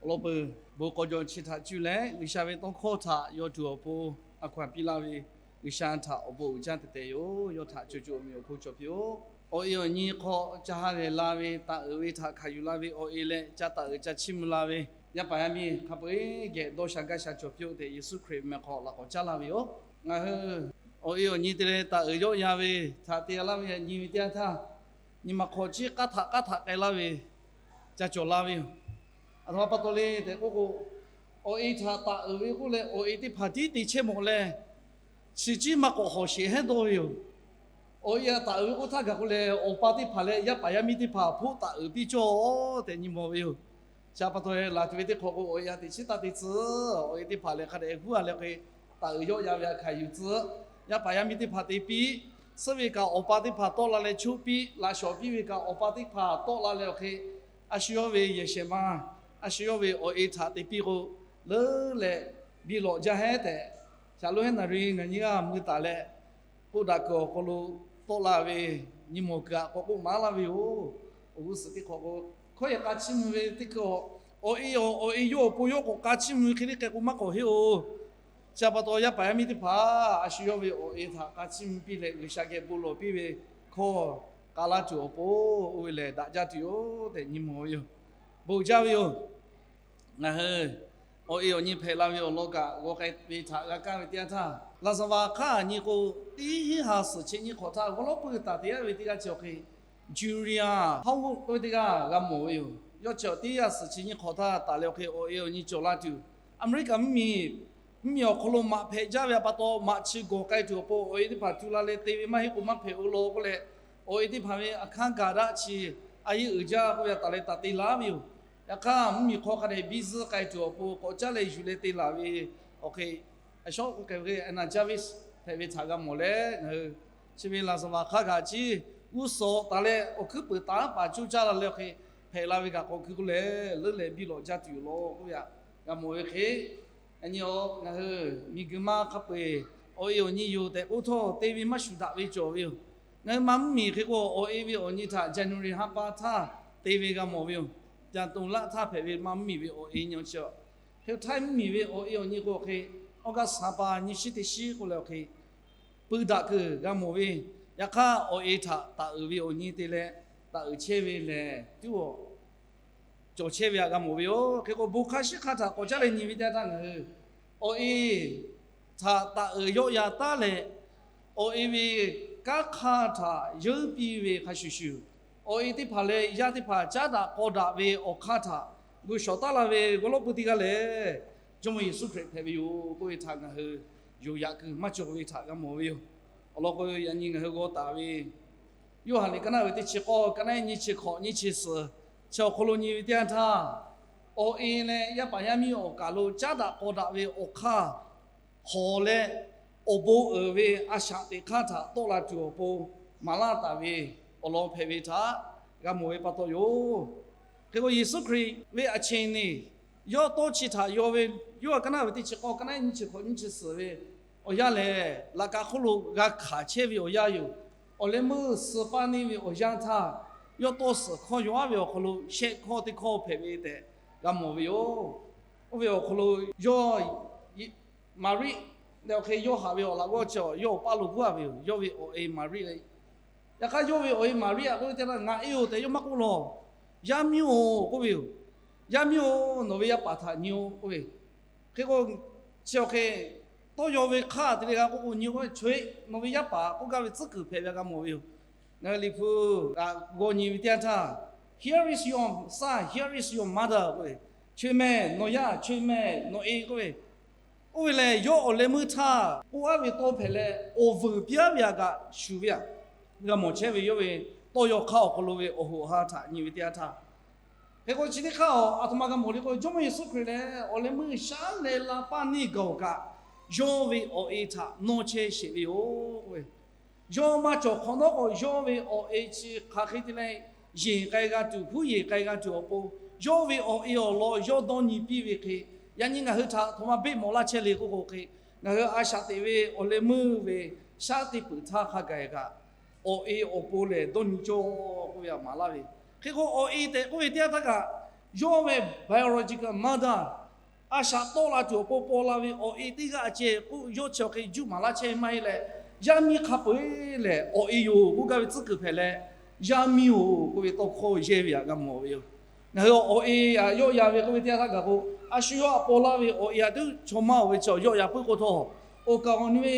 Awˬ lawn peuˬ, bon k'aw jaw chi htaꞈ cuˇ leh G'uiˬsha ve tawˇ hkawˇ htaꞈ yaw tuˬ awˬ pon a hkaw anˬ piˇ laˇ ve G'uiˬsha htaꞈ awˬ bon uiˍ jaˇ tehꞈ tehꞈ yoˬ. Yawˇ htaꞈ co co awˬ meꞈ awˬ hponˇ cawˬ piˇ-oˆ. Awˬ e awˬ nyi hk'aw ca ha lehˬ la ve, taˍ uiˍ ve htaꞈ hkanˍ yuˬ la ve awˬ e leh ca taˍ uiˍ ca chiˇ mvuh la ve yaˇ paˍ yaˇ miˇ hk'a peu-eˬ geh dawˇ sha gaˇ sha cawˬ piˇ-oˆ tehꞈ, Yeˍsuˆ Hkriꞈ meh hk'aw laꞈ k'awꞈ caˉ laˇ ve yoˬ. Ngaˬ hui awˬ e awˬ nyi te leh taˍ uiˍ yawˆ yan ve htaꞈ te g'a laˇ ve yaꞈ nyi ve teˇ yanˇ htaˇ, nyi ma hk'aw ciˉ k'aˉ htaꞈ k'aˉ htaꞈ k'ai laˇ ve ca cawˬ la ve yoˬ. Aˬ htoꞈ ma pa taw le tehꞈ k'oˆ k'o, awˬ e htaꞈ taˍ uiˍ ve k'oˆ leh awˬ e teˇ hpaˍ tiˉ te chehˇ mawˬ leh, chi ciˉ maˇ k'awꞈ hawˍ sheˍ hehnˇ dawˇ ve yoˬ. Awˬ e htaꞈ taˍ uiˍ ve k'oˆ htaˇ gaˬ k'o leh, awˬ pa teˇ hpaˍ leh yaˇ paˍ yaˇ miˇ teˇ hpaˍ hpoˆ taˍ uiˍ piˇ cawˇ tehꞈ nyi mawˬ ve yoˬ. Chi pa taw laˬ tuˬ ve teˇ hk'awꞈ k'o, awˬ e htaꞈ teꞈ chiˉ taˇ te tcuh, awˬ e teˇ hpaˍ leh hk'a dehꞈ huˉ a leh hk'e taˍ uiˍ yawˆ yan ve htaꞈ hkanˍ yuˬ tcuh. Yaˇ paˍ yaˇ miˇ teˇ hpaˍ te piˇ, suhˉ ve kaꞈ awˬ pa teˇ hpaˍ tawˆ la leh choˆ piˇ, laꞈ shawˍ piˇ ve kaꞈ awˬ pa teˇ hpaˍ tawˆ la leh awˬ hk'e, a shu yawˇ ve yehˬ shehˍ ma, a shu yawˇ ve awˬ e htaꞈ te piˇ k'o, leuˉ leh biˇ lawꞈ jaˇ hehnˇ tehꞈ, shaˍlonˉ Hehnˇnaˍriˍ ngaˬ nyi g'aˇ mui taˍ leh, k'oˆ daꞈ kuiˬ awˬ hk'aw lo tawˆ la ve nyi mawˬ kuiˬ aꞈ k'awꞈ k'oˆ maˍ laˇ ve yoˬ. Awˬ g'uˇ suhˍ teˇ hk'awꞈ k'o, hkawˇ yehˬ k'a chiˇ mvuh ve teˇ hkui-oˬ, awˬ e awˬ, awˬ e yawˇ awˬ pon yawˇ k'awꞈ k'a chiˇ mvuh ve hk'e le k'ai k'o maˇ k'awꞈ heˆ-oˬ. Chi pa taw yaˇ paˍ yaˇ miˇ teˇ hpaˍ a shu yawˇ ve awˬ e htaꞈ k'a chiˇ mvuh piˇ leh G'uiˬsha geh bon lawˬ piˇ ve hkawˇ k'a laˇ tuˬ awˬ pon, oˇ ve lehˬ daꞈ jaˇ tuˬ yoˬ tehꞈ nyi mawˬ ve yoˬ. Bon jaˇ ve yoˬ. Ngaˬ hui awˬ e awˬ nyi hpehꞈ la ve awˬ lawn kaꞈ g'aw k'ai ve htaꞈ g'a kaˇ ve teˇ yanˇ htaˇ, Laˍzaˍvaˍ hk'aˇ nyi k'o, teˇ hinˉ ha suhˍ chi nyiˇ hk'awꞈ htaˇ g'awˇ lawˉ puiˇ taˍ te yaˇ ve teˇ g'aˇ chi awˬ hk'e, Julia Howard k'oˆ ve teˇ g'aˇ g'a mawˬ ve yoˬ. Yawˇ chi teˇ hinˉ ha suhˍ chi nyiˇ hk'awꞈ htaˇ taˍ leh awˬ hk'e awˬ e awˬ nyi cawˬ la tuˬ, Aˍmeˍriˆkaˍ mvuhˇmiˬ, mvuhˇmiˬ awˬ hk'aw lo maꞈ hpehꞈ jaˇ ve pa taw, maꞈ chi gawˬ k'ai tuˬ awˬ pon awˬ e teˇ hpaˍ tu la leh te ve maˇ heˆ k'o maˇ hpehꞈ-o law k'oˆ leh, awˬ e teˇ hpaˍ ve aˬ hkanˇ gaˬ daꞈ chi a yeˇ uiˍ jaˇ k'oˆ ve htaꞈ taˍ leh taˍ te laˇ ve yoˬ. Yaꞈ hk'aˇ mvuhˇmiˬ hk'aw hk'a dehꞈ biˇ zuhˆ k'ai tuˬ awˬ pon k'awꞈ caˉ leh yuˬ leh te laˬ ve awˬ hk'e, a shawˉ k'oˆ k'ai ve Anna Jarvis hpehꞈ ve htaꞈ g'a mawˬ leh, ngaˬ hui chi ve Laˍzaˍvaˍ hk'aˇ kaꞈ chi g'uˇ suhˍ taˍ leh awˬ hkuiˉ puiˍ taˍ paˍ coˇ caˇ la leh awˬ hk'e hpehꞈ la ve kaꞈ k'awꞈ hkui k'oˆ leh leuˉ leh biˇ lawꞈ jaˇ tuˬ yoˬ law k'oˆ ve htaꞈ g'a mawˬ ve hk'e, yaꞈ nyi ngaˬ hui miˬguiˬ ma hk'a peu-eˬ awˬ e awˬ nyi yoˬ tehꞈ k'oˆ htawˇ, te ve maˇ shuˍ daꞈ ve cawˬ ve yoˬ. Ngaˬ hui ma mvuhˇmiˬ hk'e k'o, awˬ e ve awˬ nyi htaꞈ January ha pa htaˇ te ve g'a mawˬ ve yoˬ. Ca toˍ laˆ htaˇ hpehꞈ ve ma mvuhˇmiˬ ve awˬ e nyi chi, hk'e htaiˇ mvuhˇmiˬ ve awˬ e awˬ nyi k'o hk'e, August ha pa nyiˇ shiˉ teˇ shiˉ k'oˆ leh awˬ hk'e, pui daꞈ kuiˬ g'a mawˬ ve. Yaꞈ hk'aˇ awˬ e htaꞈ taˍ uiˍ ve awˬ nyi te leh taˍ uiˍ chehˇ ve lehˬ, tuˉ awˬ cawˬ chehˇ ve htaꞈ g'a mawˬ ve yoˬ. Hk'e k'o bon hk'aˇ shiˉ hk'aˇ htaꞈ k'awꞈ caˉ leh nyi ve teˇ yanˇ htaˇ ngaˬ hui awˬ e htaꞈ taˍ uiˍ yawˆ yan taˉ leh, awˬ e ve kanˉ hk'aˇ htaꞈ yeunˇ piˇ ve hk'a shuˍ shuˍ, awˬ e teˇ hpaˍ leh yaˇ teˇ hpaˍ caˉ daꞈ k'aw daꞈ ve awˬ hk'aˇ htaꞈ gu shawˍ taˉ la ve g'awˇ lawˉ puiˇ teˇ g'aˇ lehˬ, Jawˇmawˇ Yeˍsuˆ Hkriꞈ hpehꞈ ve yoˬ k'oˆ ve htaꞈ ngaˬ hui yonˍ yaꞈ kuiˬ maˇ cawˬ ve htaꞈ g'a mawˬ ve yoˬ. Awˬ lawn k'o, yaꞈ nyi ngaˬ hui g'aw taˍ ve Yoˇhanˬ liꞈ ka naˆ ve teˇ chi k'awˇ, ka naˆ nyiˇ chi hk'awꞈ nyiˇ chi suhˍ chi awˬ hk'aw lo nyi ve teˇ yanˇ htaˇ, awˬ e leh yaˇ paˍ yaˇ miˇ awˬ kaˬ lo caˉ daꞈ k'aw daꞈ ve awˬ hk'aˇ hawˍ leh, awˬ bon uiˍ ve a shaꞈ teꞈ hk'aˇ htaꞈ tawˆ la tuˬ awˬ pon maˍ laˇ taˍ ve awˬ lawn hpehꞈ ve htaꞈ g'a mawˬ ve pa taw yoˬ. Hk'e k'o, Yeˍsuˆ Hkriꞈ ve aˬ cheꞈ neˬ yawˇ tawˇ chi htaꞈ yaw ve, Yoˇhanˬ ka naˆ ve teˇ chi k'awˇ, ka naˆ nyiˇ chi hk'awꞈ nyiˇ chi suhˍ ve awˬ yanˇ lehˬ, laꞈ ka hk'oˆ lo g'a hkanˍ chehˇ ve awˬ yanˇ yoˬ. Awˬ leh meuˇ suh paˇ neˇ ve awˬ yanˇ htaˇ, yawˇ tawˇ suhˍ hkawˇ yaw aˉ ve awˬ hk'aw lo shehˆ hkawˇ teˇ hkawˇ hpehꞈ ve tehꞈ g'a mawˬ ve yoˬ. Oˇ ve awˬ hk'aw lo yawˇ Maˍriˆ leh awˬ hk'e yawˇ haꞈ ve awˬ laꞈ g'awˇ chi yawˇ awˬ paˇ lo guˇ a ve yoˬ. Yawˇ ve awˬ e Maˍriˆ leh, yaꞈ hk'aˇ yawˇ ve awˬ e Maˍriˆ htaꞈ k'oˆ ve teˇ yanˇ, ngaˬ e-oˬ tehꞈ yawˇ maˇ k'oˆ law. Yaˇ miˇ-oˬ k'oˆ ve yoˬ. Yaˇ miˇ-oˬ, nawˬ ve yaˇ paˍ htaꞈ nyi-oˬ k'oˆ ve. Hk'e k'o, chi awˬ hk'e tawˇ yaw ve hk'aˇ te leh g'a k'oˆ k'o, nyi k'o, chaw-e nawˬ ve yaˇ paˍ k'oˆ gaˇ ve tcuhˉ kuiˬ hpehꞈ ve g'a mawˬ ve yoˬ. Ngaˬ hui Liꞈ hpu g'aꞈ g'aw nyi ve teˇ yanˇ htaˇ, Here is your son, here is your mother k'oˆ ve, Chaw-e meh, nawˬ yaˇ, chaw-e meh, nawˬ e k'oˆ ve, oˇ ve lehˬ, yawˇ awˬ leh meuˇ htaˇ k'oˆ aˉ ve tawˇ hpehꞈ leh, awˬ vuiˬ piˇ aˉ ve htaꞈ kaꞈ shuˍ ve htaꞈ g'a mawˬ chehˇ ve, yawˇ ve tawˇ yaw hk'aˇ awˬ hk'aw lo ve awˬ hoꞈ awˬ ha htaꞈ nyi ve teˇ yanˇ htaˇ, hk'e k'o chi teˇ hk'aˇ aˬ htoꞈ ma g'a mawˬ le k'o, Jawˇmawˇ Yeˍsuˆ Hkriꞈ lehˬ, awˬ leh meuˇ shaˉ leh la paˇ neˇ gaˬ-oˬ kaꞈ, yawˇ ve awˬ e htaꞈ nawˇ chehˇ sheˍ ve yoˬ. Yawˇ maˇ cawˬ hk'awꞈ nawˉ k'o, yawˇ ve awˬ e chi hk'aˬ hk'e te leh yeˬ k'ai g'a tuˬ, hpuˉ yeˬ k'ai g'a tuˬ awˬ pon, yawˇ ve awˬ e awˬ lawn yawˇ dawˇ nyi piˇ ve hk'e, yaꞈ nyi ngaˬ hui htaꞈ htoꞈ ma beˆ mawˬ laˇ chehˇ le k'oˆ k'o hk'e, ngaˬ hui a shaꞈ teꞈ ve awˬ leh meuˇ ve shaˉ teˇ peuˬ htaˇ hk'a gaˬ kaꞈ, awˬ e awˬ pon lehˬ dawˇ nyi cawˇ k'oˆ ve htaꞈ maˍ laˇ ve. Hk'e k'o, awˬ e tehꞈ k'oˆ ve teˇ yanˇ htaˇ kaꞈ, Yawˇ ve biological mother, a shaꞈ tawˆ la tuˬ awˬ pon paw la ve awˬ e teˇ g'aˇ ceh k'oˆ yawˇ chi awˬ hk'e juˇ maˍ laˇ chehˇ ve maˇ heˆ leh, yaˇ miˇ hk'a peu-eˬ lehˬ awˬ e yoˬ k'oˆ gaˇ ve tcuhˉ kuiˬ hpehꞈ leh, yaˇ miˇ-oˬ k'oˆ ve tawˇ hkawˇ yehˇ ve htaꞈ g'a mawˬ ve yoˬ. Ngaˬ hui awˬ e htaꞈ yawˆ yan ve k'oˆ ve teˇ yanˇ htaˇ gaˬ k'o, a shu yawˇ htaꞈ paw laˇ ve awˬ e htaꞈ tuˉ chaw maˇ-oˬ ve chaw yawˆ yan puiˉ k'o htawˇ, awˬ kaˍ awˬ nu ve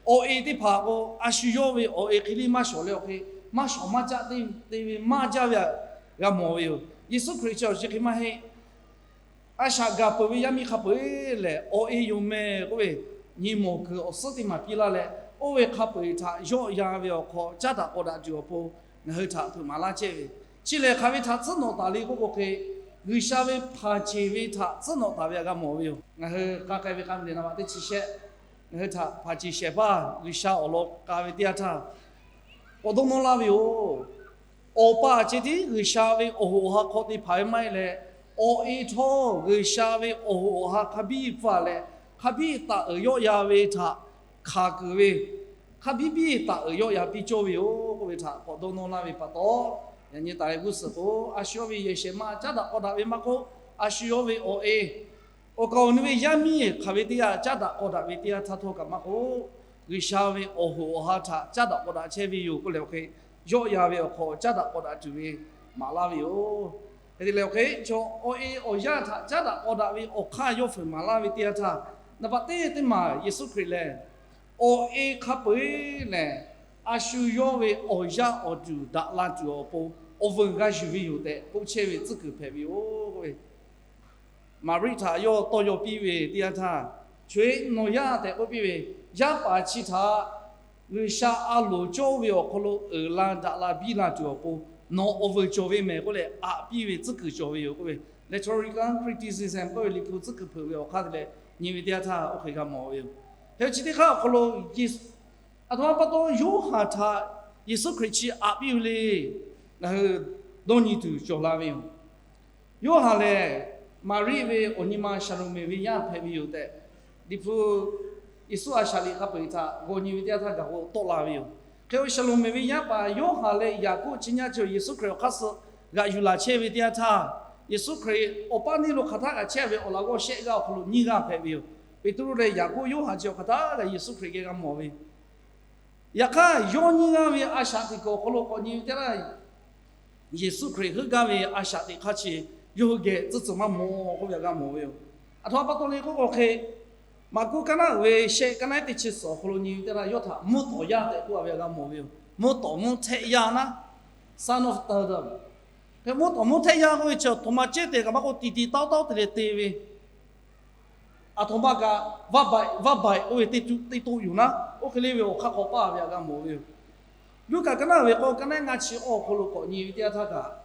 awˬ e teˇ hpaˍ k'o, a shu yawˇ ve awˬ e hk'e liˇ maˇ shawˍ leh awˬ hk'e, maˇ shawˍ maˇ caˆ te ve maˇ jaˇ ve htaꞈ g'a mawˬ ve yoˬ. Yeˍsuˆ Hkriꞈ chi awˬ chi hk'e maˇ heˆ. A shaꞈ gaˬ peuˬ ve yaˇ miˇ hk'a peu-eˬ lehˬ awˬ e yoˬ meh k'oˆ ve, nyi mawˬ kuiˬ awˬ suhˉ teˇ maˬ piˇ laˇ leh, oˇ ve hk'a peu-eˬ htaꞈ yawˆ yan ve awˬ hk'aw caˉ daꞈ k'awꞈ daꞈ tuˬ awˬ pon ngaˬ hui htaꞈ hpeuꞈ maˍ laˇ chehˇ ve. Chi lehˬ hk'aˬ ve htaꞈ tcuhˉ nawꞈ taˍ le k'oˆ k'o hk'e, G'uiˬsha ve hpanˍ ceˬ ve htaꞈ tcuhˉ nawꞈ taˍ ve htaꞈ g'a mawˬ ve yoˬ. Ngaˬ hui k'a k'ai ve k'a mehˍ naˍ baꞈ teˇ chi shehˆ, ngaˬ hui htaꞈ hpanˍ ceˬ shehˍ hpaˇ G'uiˬsha awˬ lawn k'a ve teˇ yanˇ htaˇ, k'awꞈ dawˇ nawˇ laˇ ve yoˬ. Awˬ pa ceh tiˉ G'uiˬsha ve awˬ hoꞈ awˬ ha hk'aw te hpanˍ ve maˇ heˆ leh, awˬ e htawˇ G'uiˬsha ve awˬ hoꞈ awˬ ha hk'a biˇ pfuhˇ leh, hk'a biˇ taˍ uiˍ yawˆ yan ve htaꞈ hkanˍ kuiˬ ve, hk'a biˇ biˇ taˍ uiˍ yawˆ yan piˇ cawˇ ve yoˬ k'oˆ ve htaꞈ k'awꞈ dawˇ nawˇ laˇ ve pa taw, yaꞈ nyi taˍ leh g'uˇ suhˍ k'o, a shu yawˇ ve yehˬ shehˍ ma caˉ daꞈ k'awꞈ daꞈ ve maˇ k'oˆ, a shu yawˇ ve awˬ e, awˬ kaˍ awˬ nu ve yaˇ miˇ hk'aˬ ve teˇ yanˇ caˉ daꞈ k'awꞈ daꞈ ve teˇ yanˇ htaˇ htawˇ kaꞈ maˇ k'oˆ, G'uiˬsha ve awˬ hoꞈ awˬ ha htaꞈ caˉ daꞈ k'awꞈ daꞈ chehˇ ve yoˬ k'oˆ leh awˬ hk'e, yawˆ yan ve awˬ hk'aw caˉ daꞈ k'awꞈ daꞈ tuˬ ve maˍ laˇ ve yoˬ. Hk'e te leh awˬ hk'e chaw awˬ e awˬ yaˇ htaꞈ caˉ daꞈ k'awꞈ daꞈ ve awˬ hk'aˇ yawˇ fuiˍ maˍ laˇ ve teˇ yanˇ htaˇ, naˍ baꞈ teˇ teˇ maˬ Yeˍsuˆ Hkriꞈ lehˬ, awˬ e hk'a peu-eˬ lehˬ, a shu yawˇ ve awˬ yaˇ awˬ duˬ daꞈ la tuˬ awˬ pon awˬ veuˬ g'a yuˬ ve yoˬ tehꞈ k'oˆ chehˇ ve tcuhˉ kuiˬ hpehꞈ ve yoˬ. Maˍriˆ htaꞈ yawˇ tawˇ yaw piˇ ve teˇ yanˇ htaˇ, Chaw-eˬ, nawˬ yaˇ tehꞈ k'oˆ piˇ ve, yaˇ paˍ chi htaꞈ G'uiˬsha a loˍ cawˇ ve awˬ hk'aw lo uiˍ la daꞈ la biˇ la tuˬ awˬ pon nawˬ awˬ veuˬ cawˬ ve mehˍ k'oˆ leh aꞈ piˇ ve tcuhˉ kuiˬ cawˬ ve yoˬ k'oˆ ve, rhetorical criticism k'oˆ ve Liꞈ hpu tcuhˉ kuiˬ hpeuꞈ ve awˬ hk'aˇ te leh nyi ve teˇ yanˇ htaˇ oˇ hk'e g'a mawˬ ve yoˬ. Hk'e chi teˇ hk'aˇ awˬ hk'aw lo, aˬ htoꞈ ma pa taw Yoˇhanˬ htaꞈ Yeˍsuˆ Hkriꞈ chi aꞈ piˇ ve le. Ngaˬ hui dawˇ nyi tuˬ cawˬ la ve yoˬ. Yoˇhanˬ lehˬ, Maˍriˆ ve awˬ nyi ma Saˍloˍmeˍ ve yaˇ hpehꞈ ve yoˬ tehꞈ, Liꞈ hpu Yeˍsuˆ a shaꞈ liꞈ hk'a peu-eˬ htaꞈ g'aw nyi ve teˇ yanˇ htaˇ gaˬ k'o tawˆ la ve yoˬ. Hk'e Saˍloˍmeˍ ve yaˇ paˍ Yoˇhanˬ leh Yaˍkoˆ chi nyaˇ cawˬ Yeˍsuˆ Hkriꞈ awˬ hk'aˇ suh g'aꞈ yuˬ laˬ chehˇ ve teˇ yanˇ htaˇ, Yeˍsuˆ Hkriꞈ awˬ paˇ neˇ lo hk'aˬ htaˇ kaꞈ chehˇ ve awˬ laꞈ g'awˇ shehˆ g'aˇ awˬ hk'aw lo nyiˇ g'aˇ hpehꞈ ve yoˬ. Peˍtruˆ leh Yaˍkoˆ Yoˇhanˬ chi awˬ hk'aˬ htaˇ kaꞈ Yeˍsuˆ Hkriꞈ geh g'a mawˬ ve Yaꞈ hk'aˇ, yawˇ nyiˇ g'aˇ ve a shaꞈ teꞈ kuiˬ awˬ hk'aw lo k'awꞈ nyi ve teˇ yanˇ, Yeˍsuˆ Hkriꞈ heuˆ gaˇ ve a shaꞈ teꞈ hk'aˇ chi yawˇ hui geh tcuhˉ tcuh maˇ mawˬ k'oˆ ve htaꞈ g'a mawˬ ve yoˬ. Aˬ htoꞈ ma pa taw le k'oˆ k'o hk'e, Maˍkuˆ kaˉ naˉ uiˍ ve shehˆ kaˉ naˉ teˇ chi suhˍ awˬ hk'aw lo nyi ve teˇ yanˇ, yawˇ htaꞈ mvuhˇ tawˍ yaˇ tehꞈ k'oˆ ve htaꞈ g'a mawˬ ve yoˬ. Mvuhˇ tawˍ mvuhˇ htehˆ yaˇ naˉ, son of Adam. Hk'e mvuhˇ tawˍ mvuhˇ htehˆ yaˇ k'oˆ ve chi aˬ htoꞈ ma cehˇ te kaꞈ maˇ k'oˆ, tiꞈ tiꞈ tawˇ tawˇ te leh te ve, aˬ htoꞈ ma kaꞈ vaˇ baiꞈ vaˇ baiꞈ k'oˆ ve teˇ tuˆ yoˬ naˉ, oˇ hk'e le ve awˬ hk'aˇ k'awꞈ paˇ ve htaꞈ g'a mawˬ ve yoˬ. Luˉkaꞈ kaˉ naˉ ve k'awˇ kaˉ naˉ ngaˇ chi awˬ hk'aw lo k'awꞈ nyi ve teˇ yanˇ htaˇ kaꞈ,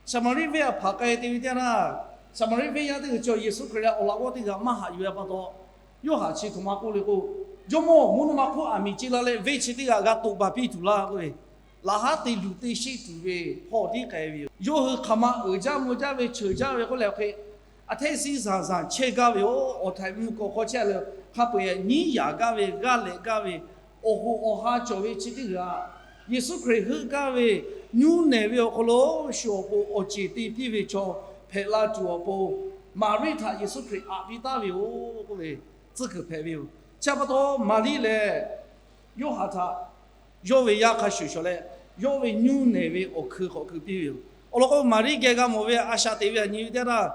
Saˍmaˍriˆ venˇ htaꞈ hpanˍ k'ai te ve teˇ yanˇ, Saˍmaˍriˆ venˇ yaˇ teˇ g'uiˬ chi Yeˍsuˆ Hkriꞈ leh awˬ laꞈ g'awˇ teˇ g'aˇ maˇ haꞈ yuˬ ve pa taw, Yoˇhanˬ chi htoꞈ ma k'oˆ le k'o, Jawˇmawˇ, mvuhˇ naw ma hk'oˆ aˬ miˍ ce la leh venˇ chi teˇ g'aˇ g'a toꞈ baˬ piˇ tuˬ laˇ k'oˆ ve, laꞈ haˉ te luˬ te sheˆ tuˬ ve hpawˇ tiˉ k'ai ve yoˬ. Yawˇ hui hk'aˬ ma uiˍ jaˇ mvuh jaˇ ve, cheuˬ jaˇ ve k'oˆ leh awˬ hk'e, aˬ htehˇ siˉ zaˬ zaˬ chehˇ gaˇ ve yoˬ. Awˬ htaiˍ mvuh k'awꞈ hk'aw chehˇ leh hk'a peu-eˬ nyiˉ yaꞈ gaˇ ve, g'aˇ lehꞈ gaˇ ve, awˬ hoꞈ awˬ ha cawˬ ve chi teˇ g'aˇ, Yeˍsuˆ Hkriꞈ heuˆ gaˇ ve, nyuˇ nehˬ ve awˬ hk'aw lo shu awˬ pon awˬ ceˬ te piˇ ve chaw hpehꞈ la tuˬ awˬ pon, Maˍriˆ htaꞈ Yeˍsuˆ Hkriꞈ aꞈ piˇ taˍ ve yoˬ k'oˆ ve tcuhˉ kuiˬ hpehꞈ ve yoˬ. Chi pa taw Maˍriˆ lehˬ, Yoˇhanˬ htaꞈ yawˇ ve yaˇ hk'a shuˍ shuˍ leh, yawˇ ve nyuˇ nehˬ ve awˬ hkui k'awꞈ keu piˇ ve yoˬ. Awˬ lawn k'o, Maˍriˆ geh g'a mawˬ ve a shaꞈ teꞈ ve htaꞈ nyi ve teˇ yanˇ,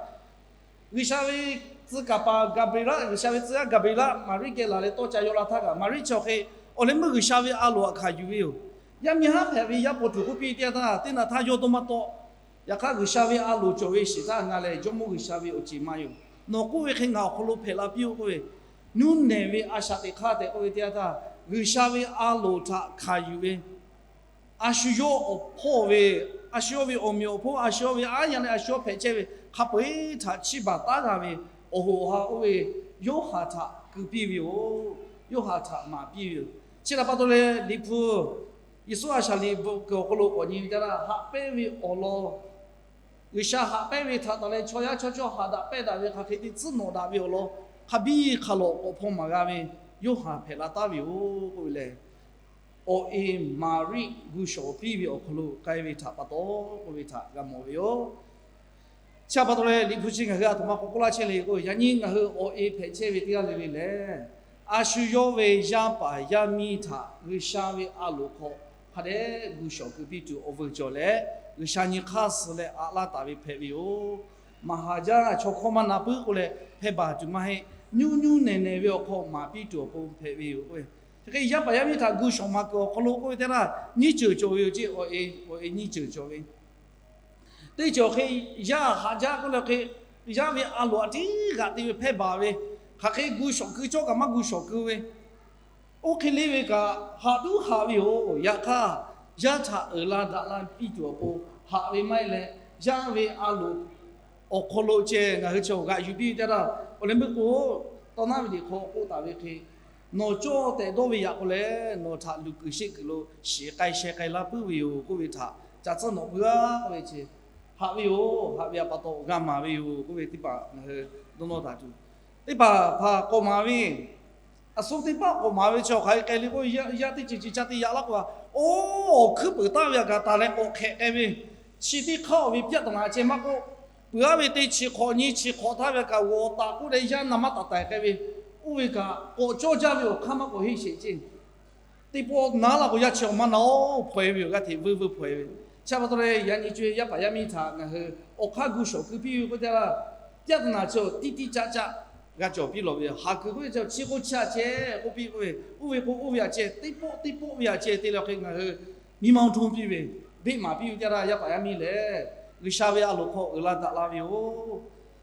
G'uiˬsha ve tcuh kaˍ paˍ Gaˍbreˍlaˆ, G'uiˬsha ve tcuh yaˇ Gaˍbreˍlaˆ Maˍriˆ geh laˬ leh tawˇ ca yaw la htaˇ kaꞈ, Maˍriˆ chi awˬ hk'e awˬ leh meuˇ G'uiˬsha ve a loˍ htaꞈ hkanˍ yuˬ ve yoˬ. Yaˇ miˇ haˉ hpehꞈ ve yaˇ paw tuˬ k'oˆ piˇ ve teˇ yanˇ htaˇ, teˇ naꞈ htaˇ yawˇ dawˇ maˇ tawˆ. Yaꞈ hk'aˇ, G'uiˬsha ve a loˍ cawˬ ve shiˍ htaˇ ngaˬ lehˬ Jawˇmawˇ G'uiˬsha ve awˬ ceˬ ma yoˬ. Nawˬ k'oˆ ve hk'e ngaˬ awˬ hk'aw lo hpehꞈ la piˇ-oˆ k'oˆ ve, nyuˇ nehˬ ve a shaꞈ teꞈ hk'aˇ tehꞈ k'oˆ ve teˇ yanˇ htaˇ, G'uiˬsha ve a loˍ htaꞈ hkanˍ yuˬ ve, a shu yawˇ awˬ hpawˇ ve, a shu yawˇ ve awˬ meꞈ awˬ hponˇ, a shu yawˇ ve aˉ yanˇ leh a shu yawˇ hpehꞈ chehˇ ve hk'a peu-eˬ htaꞈ chiˇ baˬ taˉ g'a ve awˬ hoꞈ awˬ ha oˇ ve Yoˇhanˬ htaꞈ keu piˇ ve yoˬ. Yoˇhanˬ htaꞈ maˍ piˇ ve yoˬ. Chi htaꞈ pa taw leh Liꞈ hpu, Yeˍsuˆ a shaꞈ liꞈ bvuhꞈ kuiˬ awˬ hk'aw lo k'awꞈ nyi ve teˇ yanˇ, haꞈ pehnˇ ve awˬ lawn, G'uiˬsha haꞈ pehnˇ ve htaꞈ taˍ leh chaw yaˇ chaw cawˇ haꞈ daꞈ pehnˇ daꞈ ve hk'aˬ hk'e te tcuhˉ nawꞈ daꞈ ve awˬ lawn hk'a biˇ hk'a lawꞈ k'awꞈ hpaw maˍ g'a ve Yoˇhanˬ hpehꞈ la taˉ ve yoˬ k'oˆ ve lehˬ, awˬ e Maˍriˆ gu shawˍ piˇ ve awˬ hk'aw lo k'ai ve htaꞈ pa taw k'oˆ ve htaꞈ g'a mawˬ ve yoˬ. Chi pa taw leh Liꞈ hpu chi ngaˬ hui aˬ htoꞈ ma k'awꞈ k'oˆ laˇ chehˇ le k'o, yaꞈ nyi ngaˬ hui awˬ e hpehꞈ chehˇ ve teˇ g'aˇ le le lehˬ, a shu yawˇ ve yaˇ paˍ yaˇ miˇ htaꞈ G'uiˬsha ve a loˍ hk'aw hk'a dehꞈ gu shawˍ keu piˇ tuˬ awˬ vuiˬ cawˬ leh, G'uiˬsha nyi hk'aˇ suh leh aꞈ laˇ taˍ ve hpehꞈ ve yoˬ. Maˍ haˍ jaˇ chaw hkawˇ maˇ na puiˉ k'o leh hpehˇ baˬ tuˬ maˇ heˆ. Nyuˇ nyuˇ nehˬ nehˬ ve awˬ hk'aw maˍ piˇ tuˬ awˬ pon hpehꞈ ve yoˬ k'o, hk'e yaˇ paˍ yaˇ miˇ htaꞈ gu shawˍ maˍ kuiˬ awˬ hk'aw lo k'oˆ ve teˇ g'aˇ nyiˇ ceuˬ cawˬ ve yoˬ ceˇ. Awˬ e, awˬ e nyiˇ ceuˬ cawˬ ve teˇ ceuˬ hk'e, yaˇ haꞈ jaˇ k'oˆ leh hk'e, yaˇ ve a loˍ a tiˉ g'aꞈ te ve hpehˇ baˬ ve, hk'aˬ hk'e gu shawˍ keu cawˇ kaꞈ maˇ gu shawˍ keu ve, oˇ hk'e le ve kaꞈ haꞈ tuˉ haꞈ ve yoˬ. Yaꞈ hk'aˇ, yaˇ htaꞈ uiˍ la daꞈ la piˇ tuˬ awˬ pon haꞈ ve maˇ heˆ leh, yaˇ ve a loˍ awˬ hk'aw lo ceh ngaˬ hui chi g'aꞈ yuˬ piˇ ve teˇ g'aˇ, awˬ leh meuˇ k'o, tawˇ naˉ ve liꞈ hk'aw k'oˆ taˍ ve hk'e, nawˬ cawˇ tehꞈ dawˇ ve yaꞈ k'o leh, nawˬ htaꞈ luˬ kuiˬ sheˆ kuiˬ lo shiˍ k'ai sheh k'ai laˇ puiˉ ve yoˬ k'oˆ ve htaꞈ ca tcuhˉ nawꞈ puiˉ a k'oˆ ve chi, haꞈ ve yoˬ. Haꞈ ve a pa taw g'a maˍ ve yoˬ k'oˆ ve teˇ hpaˍ ngaˬ hui dawˇ nawˇ taˍ tuˬ, teˇ hpaˍ hpaˍ k'awꞈ maˍ ve, a suhˉ teˇ hpaˍ k'awꞈ maˍ ve chi hk'aˬ hk'e le k'o, yaˇ teˇ ceuˬ ceuˬ ca te yaꞈ laˇ k'o, oˇ awˬ hkuiˉ peuˍ taˍ ve a kaꞈ taˍ leh k'awꞈ hk'ehꞈ k'ai ve, chi teˇ hk'aˇ awˬ ve ပြဿနာ ceh maˇ k'oˆ, peuˬ aˉ ve teˇ chi hk'awꞈ nyi chi hk'awꞈ htaˇ ve kaꞈ g'awˬ taˍ k'oˆ leh yaˇ na maˇ taˍ taiˍ k'ai ve, oˇ ve kaꞈ k'awꞈ cawˇ jaˇ ve awˬ hk'aˇ maˇ k'awꞈ heˆ sheˍ ceˇ. Teˇ pawˆ na laˇ k'o, yaˇ chi awˬ maˇ na-oˬ hpaw-e ve yoˬ. G'aˇ hteꞈ vuiˇ vuiˇ hpaw-e ve. Chi pa taw leh yaꞈ nyi co-e yaˇ paˍ yaˇ miˇ htaꞈ ngaˬ hui awˬ hk'aˇ gu shawˍ keu piˇ ve k'oˆ teˇ g'aˇ, ပြဿနာ chi tiˇ tiˇ caˆ caˆ g'a cawˬ piˇ lawˬ ve yoˬ. Haꞈ kuiˬ k'oˆ ve chi k'oˆ chi a ceh k'oˆ piˇ k'oˆ ve, oˇ ve k'o oˇ ve a ceh, teˇ pawˆ teˇ pawˆ ve a ceh te leh hk'e ngaˬ hui nyi ma hto piˇ ve, beˆ maˍ piˇ ve teˇ g'aˇ, yaˇ paˍ yaˇ miˇ lehˬ G'uiˬsha ve a loˍ hk'aw uiˍ la daꞈ la ve yoˬ.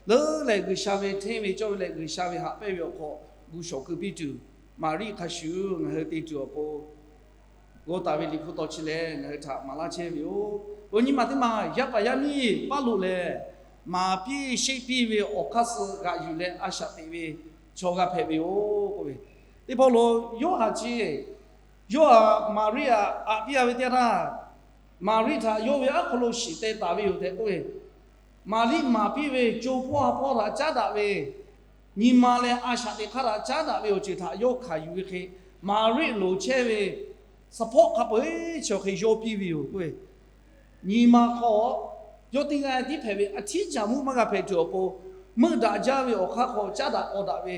Leuˉ lehˬ G'uiˬsha ve hteˇ ve cawˇ ve lehˬ, G'uiˬsha ve haꞈ pehnˇ ve awˬ hk'aw gu shawˍ keu piˇ tuˬ, Maˍriˆ hk'a shuˍ ngaˬ hui te tuˬ awˬ pon g'aw taˍ ve Liꞈ hpu taw chi lehˬ, ngaˬ hui htaꞈ maˍ laˇ chehˇ ve yoˬ. Awˬ nyi ma teˇ ma yaˇ paˍ yaˇ miˇ paˇ loꞈ lehˬ, maˍ piˇ sheˆ piˇ ve awˬ hk'aˇ suh g'aꞈ yuˬ leh a shaꞈ teꞈ ve chaw g'a hpehꞈ ve yoˬ k'oˆ ve, teˇ hpawˇ lo Yoˇhanˬ chi, Yoˇhanˬ Maˍriˆ aꞈ aꞈ piˇ a ve teˇ g'aˇ, Maˍriˆ htaꞈ yawˇ ve aˉ hk'aw lo shiˍ teh taˍ ve yoˬ tehꞈ k'oˆ ve, Maˍriˆ maˍ piˇ ve co hpawˇ ha hpawˇ htaꞈ caˉ daꞈ ve, nyi ma leh a shaꞈ teꞈ hk'aˇ htaꞈ caˉ daꞈ ve awˬ ceuˬ htaꞈ yawˇ hkanˍ yuˬ ve hk'e, Maˍriˆ loˍ chehˇ ve suhˍ hpawˇ hk'a peu-eˬ chi awˬ hk'e yawˇ piˇ ve yoˬ k'oˆ ve, nyi ma hk'aw yawˇ teˇ g'aˇ tiˉ hpehꞈ ve a htiˉ caˬ muˇ maˇ g'a hpehꞈ tuˬ awˬ pon, meuˆ daꞈ jaˇ ve awˬ hk'aˇ hk'aw caˉ daꞈ k'aw daꞈ ve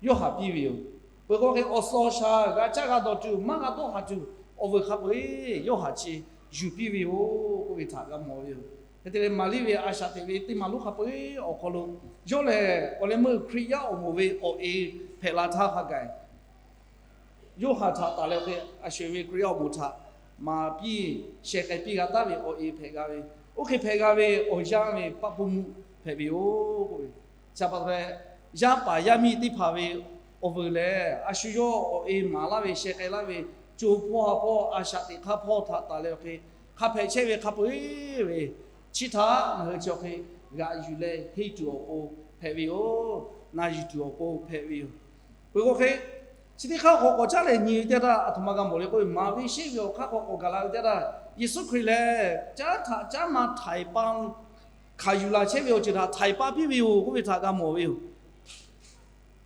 Yoˇhanˬ piˇ ve yoˬ. Peuˬ k'o hk'e awˬ suhˍ awˬ shaˍ g'a caˇ g'a dawˬ tuˬ maˇ g'a dawˇ haˍ tuˬ, awˬ vuiˬ hk'a peu-eˬ Yoˇhanˬ chi yuˬ piˇ ve yoˬ k'oˆ ve htaꞈ g'a mawˬ ve yoˬ. Hk'e te leh Maˍriˆ ve a shaꞈ teꞈ ve teˇ maˍ lonˉ hk'a peu-eˬ awˬ hk'aw lo, yawˇ lehˬ awˬ leh meuˇ Hkriꞈ yaˇ awˬ moˍ ve awˬ e hpehꞈ la htaˇ hk'a gaˬ Yoˇhanˬ htaꞈ taˍ leh awˬ hk'e a sho-eˬ ve Hkriꞈ yaˇ awˬ moˍ htaꞈ maˍ piˇ sheh k'ai piˇ g'a taˉ ve awˬ e hpehꞈ g'a ve, oˇ hk'e hpehꞈ g'a ve awˬ yanˇ ve paˆ pawˇ mvuhˇ hpehꞈ ve yoˬ k'oˆ ve, chi pa taw leh, yaˇ paˍ yaˇ miˇ teˇ hpaˍ ve awˬ vuiˬ lehˬ, a shu yawˇ awˬ e maˍ laˇ ve sheh k'ai laˇ ve, co hpawˇ ha hpawˇ a shaꞈ teꞈ hk'aˇ hpawˇ htaꞈ taˍ leh awˬ hk'e, hk'a hpehꞈ chehˇ ve hk'a peu-eˬ ve chi htaꞈ ngaˬ hui chi awˬ hk'e g'aꞈ yuˬ leh henˇ tuˬ awˬ pon hpehꞈ ve yoˬ. Na yuˬ tuˬ awˬ pon hpehꞈ ve yoˬ. Peuˬ k'o hk'e, chi teˇ hk'aˇ k'awꞈ k'awꞈ caˉ leh nyi ve teˇ g'aˇ htaˇ, aˬ htoꞈ ma g'a mawˬ le k'oˆ ve, maˍ ve sheˆ ve awˬ hk'aˇ k'awꞈ k'awꞈ gaˬ la ve teˇ g'aˇ htaˇ, Yeˍsuˆ Hkriꞈ lehˬ caˉ htaꞈ caˉ ma htaiˍ pa hkanˍ yuˬ laˬ chehˇ ve awˬ ceuˬ htaꞈ htaiˍ pa piˇ ve yoˬ k'oˆ ve htaꞈ g'a mawˬ ve yoˬ.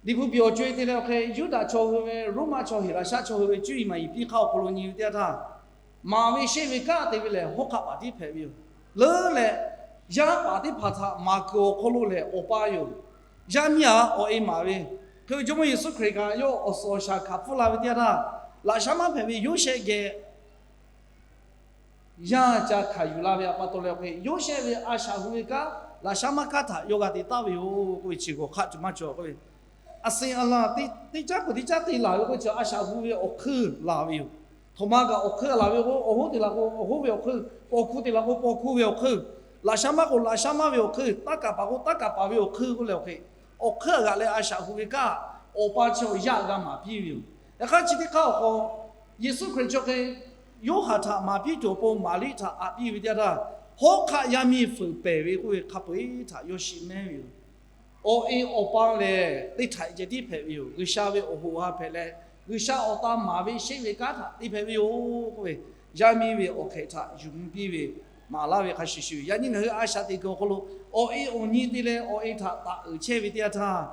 Liꞈ hpu piˍ awˬ co-e te leh awˬ hk'e, Yuˇdaꞈ chaw hui ve Roˉmaꞈ chaw Heˍlaˍsaˆ chaw hui ve cuˇ yiˍ maˍ yiˍ piˇ hk'aˇ awˬ hk'aw lo nyi ve teˇ g'aˇ htaˇ, maˍ ve sheˆ ve kanˉ te ve lehˬ hawˉ hk'aˆ paˍ tiˉ hpehꞈ ve yoˬ. Leuˉ leh, yaˇ paˍ teˇ hpaˍ htaꞈ maˍ kuiˬ awˬ hk'aw lo lehˬ awˬ pa yoˬ. Yaˇ miˇ aꞈ awˬ e maˍ ve, hk'e ve Jawˇmawˇ Yeˍsuˆ Hkriꞈ kaꞈ yawˇ awˬ suhˍ awˬ shaˍ hkanˍ pfuhˇ la ve teˇ g'aˇ htaˇ, laꞈ sha maˇ hpehꞈ ve Yoˇsehꞈ geh yaˇ ca hkanˍ yuˬ la ve a pa taw leh awˬ hk'e, Yoˇsehꞈ ve a shaꞈ hu ve kanˉ laꞈ sha maˇ kanˉ htaꞈ yawˇ g'a te taˍ ve yoˬ k'oˆ ve chi g'awˬ hk'aˆ tuˬ maˇ cawˬ k'oˆ ve, a sehˍ a laˬ teˇ caˉ peuˬ teˇ caˉ te laˬ ve k'oˆ ve chi a shaꞈ hu ve awˬ hkeuˇ laˬ ve yoˬ. Htoꞈ ma kaꞈ awˬ hkeuˇ laˬ ve k'o, awˬ hoˉ te laˬ k'o awˬ hoˉ ve awˬ hkeuˇ, paw hkuˇ te laˬ k'o paw hkuˇ ve awˬ hkeuˇ, laꞈ sha maˇ k'o laꞈ sha maˇ ve awˬ hkeuˇ, taˇ kaˍ paˍ k'o taˇ kaˍ paˍ ve awˬ hkeuˇ k'oˆ leh awˬ hk'e, awˬ hkeuˇ g'aꞈ leh a shaꞈ hu ve kanˉ, awˬ pa chi awˬ yaˇ g'a maˍ piˇ ve yoˬ. Yaꞈ hk'aˇ chi teˇ hk'aˇ awˬ hk'aw, Yeˍsuˆ Hkriꞈ chaw hk'e Yoˇhanˬ htaꞈ maˍ piˇ tuˬ awˬ pon Maˍriˆ htaꞈ aꞈ piˇ ve teˇ g'aˇ htaˇ, hawˉ hk'aˆ yaˇ miˇ fuiˍ pehˬ ve k'oˆ ve hk'a peu-eˬ htaꞈ yawˇ shiˍ mehˉ ve yoˬ. Awˬ e awˬ pa lehˬ teˇ htaiꞈ ceh tiˉ hpehꞈ ve yoˬ. G'uiˬsha ve awˬ hoꞈ awˬ ha hpehꞈ leh, G'uiˬsha awˬ tan maˍ ve sheˆ ve kanˉ htaꞈ te hpehꞈ ve yoˬ k'oˆ ve, yaˇ miˇ ve awˬ hk'ehꞈ htaꞈ yuˬ mvuh piˇ ve, maˍ laˇ ve hk'a shuˍ shuˍ, yaꞈ nyi ngaˬ hui a shaꞈ teꞈ kuiˬ awˬ hk'aw lo awˬ e awˬ nyi te leh awˬ e htaꞈ taꞈ uiˍ chehˇ ve teˇ g'aˇ htaˇ,